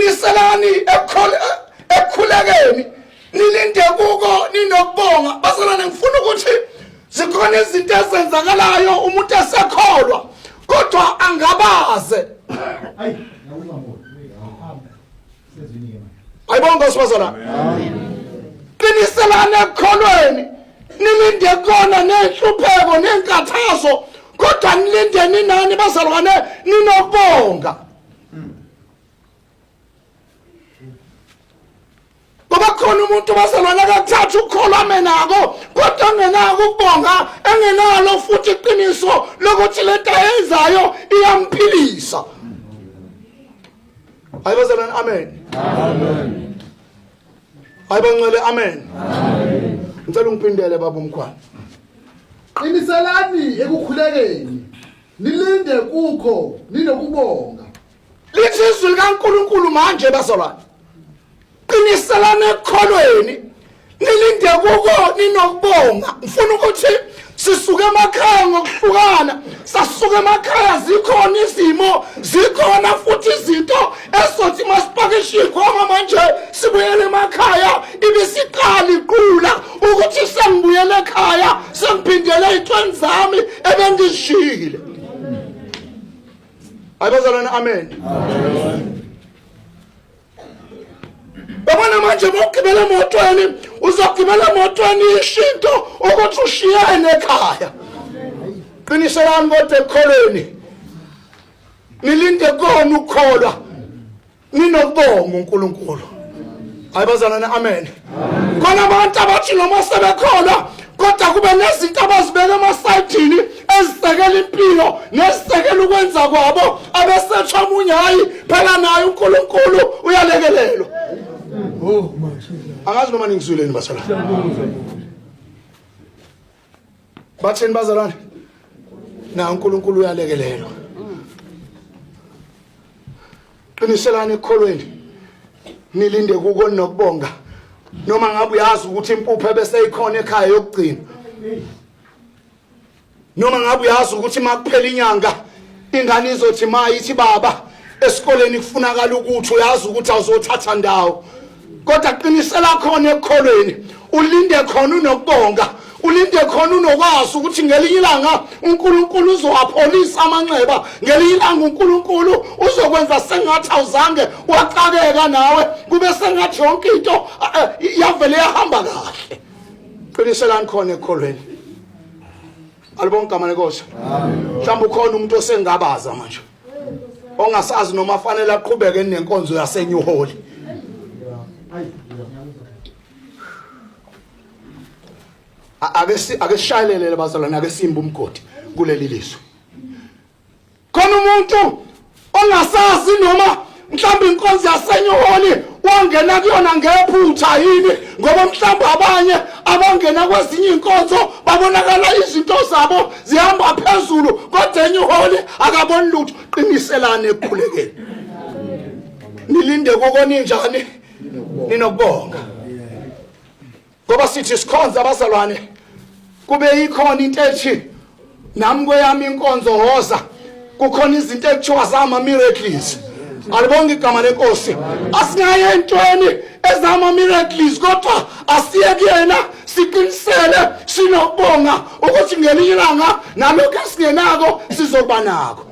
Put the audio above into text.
Qiniselani ekukhulekeni nilinde kuko ninokubonga. Bazalwane, ngifuna ukuthi zikhona izinto ezenzakalayo umuntu esekholwa kodwa angabaze. Ayibonga osibazalwane. Qiniselani ekukholweni nilinde kona nenhlupheko nenkathazo kodwa nilinde ninani bazalwane ninokubonga. Ngoba khona umuntu bazalwane akathatha ukukholwa amenako kodwa engenako ukubonga engenalo futhi iqiniso lokuthi lento ayenzayo iyamphilisa. Hayi bazalwane, amen. Amen. Hayi bangcwele, amen. Amen. Ngicela ungiphindele baba umkhwana. Qiniselani ekukhulekeni nilinde kukho ninokubonga. Lithi izwi likaNkuluNkulu manje bazalwane. Qiniselani ekukholweni nilinde kuko ninokubonga. Ngifuna ukuthi sisuke emakhaya ngokuhlukana, sasuka emakhaya zikhona izimo, zikhona futhi izinto esothi masipakishe ikhwama manje sibuyele emakhaya ibisiqala iqula ukuthi sengibuyele ekhaya sengiphindele ey'ntweni zami ebengizishiyile. Hayi bazalwane, amen. Yabona manje mawugibela emotweni uzogibela emotweni ishinto ukuthi ushiyene ekhaya. Qiniselani kodwa ekukholweni. Nilinde kona ukukholwa. Ninokubonga uNkulunkulu. Hayi bazalwane, amen. Khona abantu abathi noma sebekholwa kodwa kube nezinto abazibeka emasayidini ezisekela impilo nezisekela ukwenza kwabo abesetsha omunye hayi phela naye uNkulunkulu uyalekelelwa. Oh manje. Angazi noma ningizwileni bazalwane. Bathini bazalwane? Na uNkulunkulu uyalekelelwa. Qiniselani ekukholweni. Nilinde kuko nokubonga. Noma ngabe uyazi ukuthi impuphu ebese ikhona ekhaya yokugcina. Noma ngabe uyazi ukuthi makuphela inyanga ingane izothi ma ithi baba esikoleni kufunakala ukuthi uyazi ukuthi awuzothatha ndawo. Kodwa qinisela khona ekukholweni, ulinde khona unokubonga, ulinde khona unokwazi ukuthi ngelinye ilanga uNkulunkulu uzowapholisa amanxeba, ngelinye ilanga uNkulunkulu uzokwenza sengathi awuzange waxakeka nawe, kube sengathi yonke into yavele yahamba kahle. Qiniselani khona ekukholweni. Alibonke igama lenkosi. Mhlawumbe ukhona umuntu osengabaza manje ongasazi noma afanele aqhubeke nenkonzo yaseNew Holy. Ake sishayelele bazalwane, ake simbe umgodi kuleli lizwe. Khona umuntu ongasazi noma mhlawumbe inkonzo yaseNew Holy wangena kuyona ngephutha yini, ngoba mhlawumbe abanye abangena kwezinye inkonzo babonakala izinto zabo zihamba phezulu, kodwa eNew Holy akaboni lutho. Qiniselani ekukhulekeni, nilinde kuko ninjani, ninokubonga. Ngoba sithi sikhonza abazalwane, kube ikhona into ethi nami kweyami inkonzo hoza kukhona izinto ekuthiwa zama miracles. Alibonge igama lenkosi. Asingaye entweni ezama miracles, kodwa asiye kuyena siqinisele sinokubonga ukuthi ngelinye ilanga nalokho esingenako sizokuba nako.